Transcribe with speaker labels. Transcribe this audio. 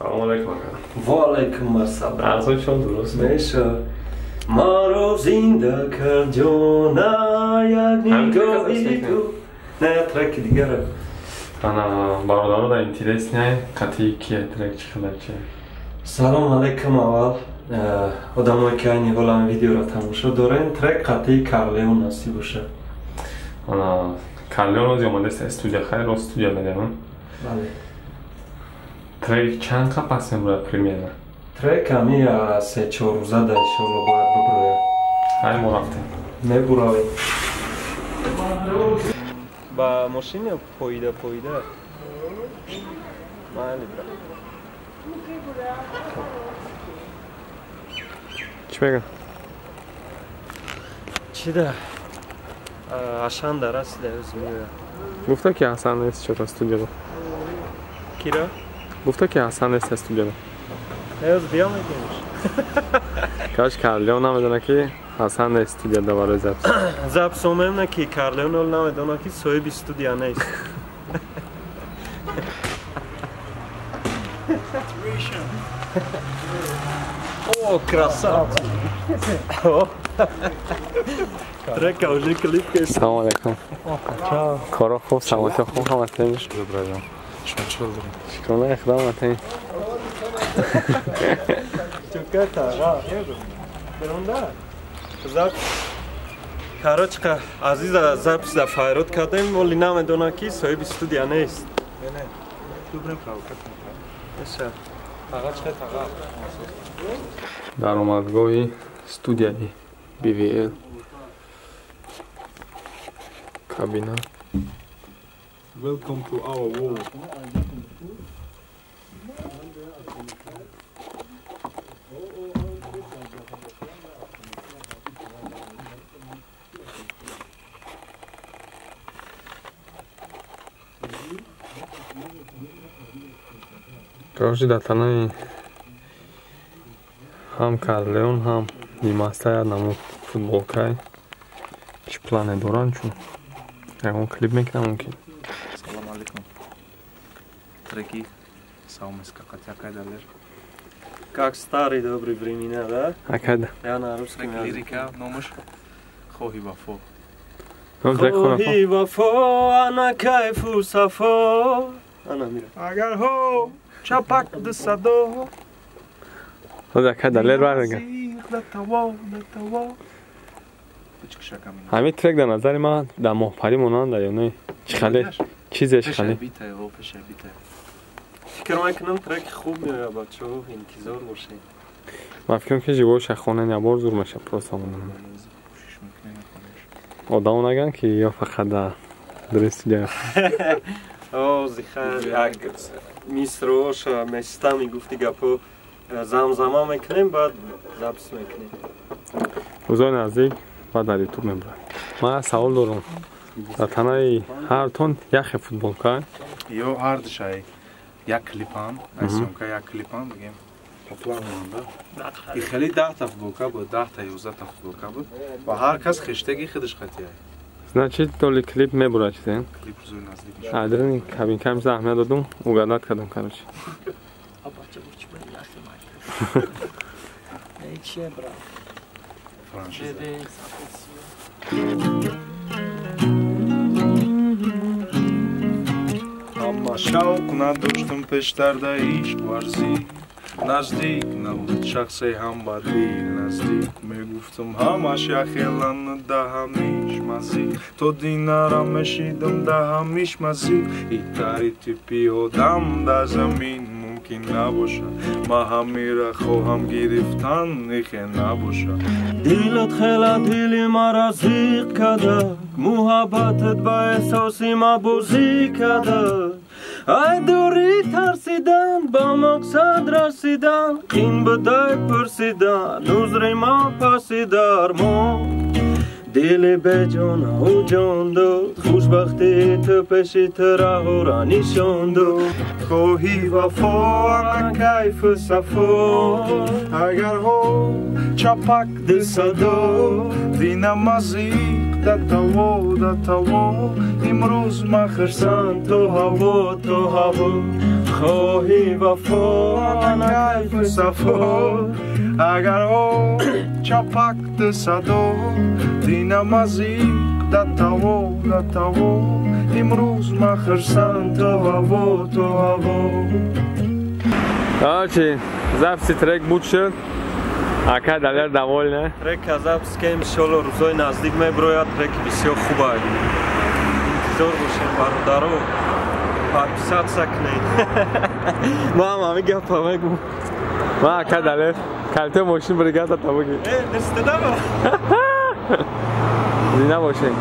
Speaker 1: Салом алейкум.
Speaker 2: Ва алейкум ассалом.
Speaker 1: Арзон шон дуруст
Speaker 2: меша. Маро зинда кард ҷона як нигоҳи ту. Не, треки дигара.
Speaker 1: Ана бародаро да интересный қати ки трек чӣ хабар чи?
Speaker 2: Салом алейкум аввал. Одамое ки айни ҳол ҳам видеоро тамошо дорем, трек қати Карлеон насиб боша.
Speaker 1: Ана Карлеон ози омадааст студия, хайр, рост студия медем.
Speaker 2: Бале.
Speaker 1: Трек чанд қа пас мебурад примерно?
Speaker 2: Трек ами 3-4 рӯза да иншоалло бояд бибурояд.
Speaker 1: Ҳай мо рафтем.
Speaker 2: Мебуравем. Ба мошина поида поида. Майли бра.
Speaker 1: Чӣ мегӯ?
Speaker 2: Чӣ да? Ашан да расида ӯз меояд.
Speaker 1: Гуфта ки Ҳасан нест чора студияда.
Speaker 2: Кира?
Speaker 1: Гуфта ки Ҳасан нест студияда.
Speaker 2: Ӯз биё мегӯмш.
Speaker 1: Каш Карлеон намедона ки Ҳасан нест студияда барои запис.
Speaker 2: Запис омем ки Карлеон ҳол намедона ки соҳиби студия нест. О, красавчик! Трека уже клип кеш.
Speaker 1: Салом алейкум. Коро хуб, саломатӣ хуб ҳаматин.
Speaker 3: Шукр, шумо чӣ ҳол доред?
Speaker 1: Шукрона худо ҳаматин.
Speaker 2: Чуката, ва, берунда. Запис. Короче, Азиза запис да файрод кардем, вале намедона ки соҳиби студия нест.
Speaker 3: Не, не. Дубрем провокат мекунем.
Speaker 2: Эша.
Speaker 3: Таға чӣ таға?
Speaker 1: Даромадгоҳи студияи BVL. Кабина.
Speaker 3: Welcome to our world.
Speaker 1: Короче, дар танаи ҳам Карлеон ҳам Димаста намуд футболкай. Чӣ плане доранд чун? Ягон клип мекунам мумкин.
Speaker 3: Салом алейкум. Треки Саумеска Катя Далер.
Speaker 2: Как старые добрые времена, да?
Speaker 1: Акада.
Speaker 2: Я на русском языке.
Speaker 3: Лирика, номаш Хоҳи вафо.
Speaker 2: Хоҳи вафо, ана кайфу сафо. Ана мира.
Speaker 3: Агар ҳо чапак ду садо.
Speaker 1: Ҳозир акай Далер бармега. Ҳамин трек дар назари ман дар моҳпарӣ монанда ё не? Чӣ хеле чизеш хеле.
Speaker 2: Фикр мекунам треки хуб меояд, бачаҳо, интизор бошед.
Speaker 1: Ман фикр мекунам ки живоша хонен ябор зур меша просто монанда. Одамо наган ки ё фақат дар дури студия.
Speaker 2: О, зихар як мисроша места мегуфти гапо замзама мекунем, баъд запис мекунем.
Speaker 1: Рӯзои наздик баъд дар ютуб мебурад. Ман савол дорам. Дар танаи ҳартон яхе футболка?
Speaker 3: Ё ҳардушай як клипан, съёмка як клипан бигем. По плану монда. И хеле 10 та футболка буд, 10 та 11 та футболка буд ва ҳар кас хештаги худаш қатия.
Speaker 1: Значит, толи клип мебурад чизе?
Speaker 3: Клип рӯзои наздик мешавад.
Speaker 1: Адрини кабинкам заҳмия додум, угадат кардам, короче.
Speaker 3: Франшиза. Ҳама шавқ надоштам пештар да ишқ варзӣ. Наздик набуд шахсе ҳам ба дил наздик. Мегуфтам ҳамаш яхелан да ҳамиш мазӣ. То динарам мешидам да ҳамиш мазӣ. Итари типи одам да замин мумкин набошад. Ман ҳамира хоҳам гирифтан ихе набошад.
Speaker 2: Дилат хела дили мара зиқ када, муҳаббатат ба эҳсоси ма бозӣ када. Ай дурӣ тарсидан, ба мақсад расидан, ин будай пурсидан, узри ма паси дармон. Дили беҷона ӯ ҷон дод, хушбахтии ту пеши ту раҳора нишон дод.
Speaker 3: Хоҳӣ вафо, ана кайфу сафо, агар ҳо чапак дисадо, динам азиқ датаво, датаво, имрӯз ман хирсанд
Speaker 2: то ҳаво, то ҳаво. Хоҳӣ вафо, ана кайфу
Speaker 3: сафо, агар ҳо чапак дисадо, динам азиқ датаво, датаво, имрӯз ман хирсанд
Speaker 2: то ҳаво, то ҳаво.
Speaker 1: Короче, записи трек буд шуд. Ака Далер довольна.
Speaker 2: Трек запис ки иншолло рӯзои наздик мебирояд. Треки бисёр хуба. Интизор бошем, бародаро. Подписаться кунед. Ман ҳами гапа мегум.
Speaker 1: Ма ака Далер, калте мошин бригада табуги.
Speaker 2: Э, нестедама.
Speaker 1: Зина бошем.